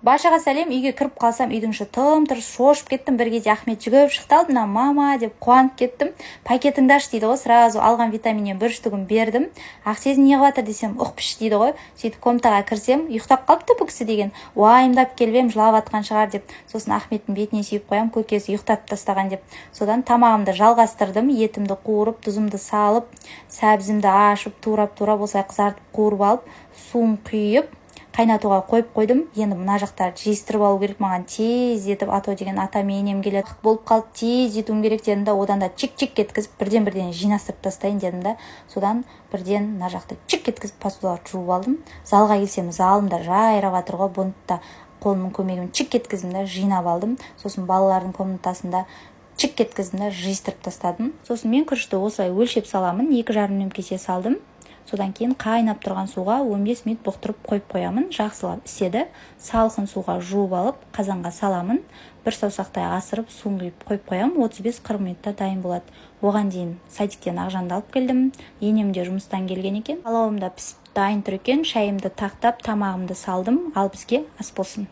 Баршаға сәлем. Үйге кіріп қалсам, үйдің іші тым-тырыс, шошып кеттім. Бір кезде Ахмет жүгіріп шықты алдымнан, «Мама!» деп қуанып кеттім. «Пакетіңді аш», – дейді ғой. Сразу алған витаминнен бір штугін бердім. «Ақсезім не қылып жатыр?» десем, «Ұқпыш», – дейді ғой. Сөйтіп комнатаға кірсем, ұйықтап қалыпты бұл кісі деген. Уайымдап келіп едім, жылап жатқан шығар деп. Сосын Ахметтің бетінен сүйіп қоямын, көкесі ұйықтатып тастаған деп. Содан тамағымды жалғастырдым. Етімді қуырып, тұзымды салып, сәбізімді ашып, турап турап, осылай қызартып, қуырып алып, суын құйып, қайнатуға қойып қойдым. Енді мына жақтарды жиыстырып алу керек маған тездетіп, а то деген атам, енем келеді болып қалды, тездетуім керек дедім да, одан да чик чик еткізіп, бірден бірден жинастырып тастайын дедім да. Содан бірден мына жақты чик еткізіп, посудаларды жуып алдым. Залға келсем, залым да жайрап жатыр ғой. Бұны да қолымның көмегімен чик еткіздім да, жинап алдым. Сосын балалардың комнатасында чик еткіздім да, жиыстырып тастадым. Сосын мен күрішті осылай өлшеп саламын, 2,5 рюмкесе салдым. Содан кейін қайнап тұрған суға 15 минут бұқтырып қойып қоямын, жақсылап іседі. Салқын суға жуып алып, қазанға саламын, бір саусақтай асырып, суын құйып қойып қоямын. 35-40 минутта дайын болады. Оған дейін садиктен Ақжанды алып келдім, енем де жұмыстан келген екен. Палауым да пісіп дайын тұр екен. Шайымды тақтап, тамағымды салдым. Ал бізге ас болсын!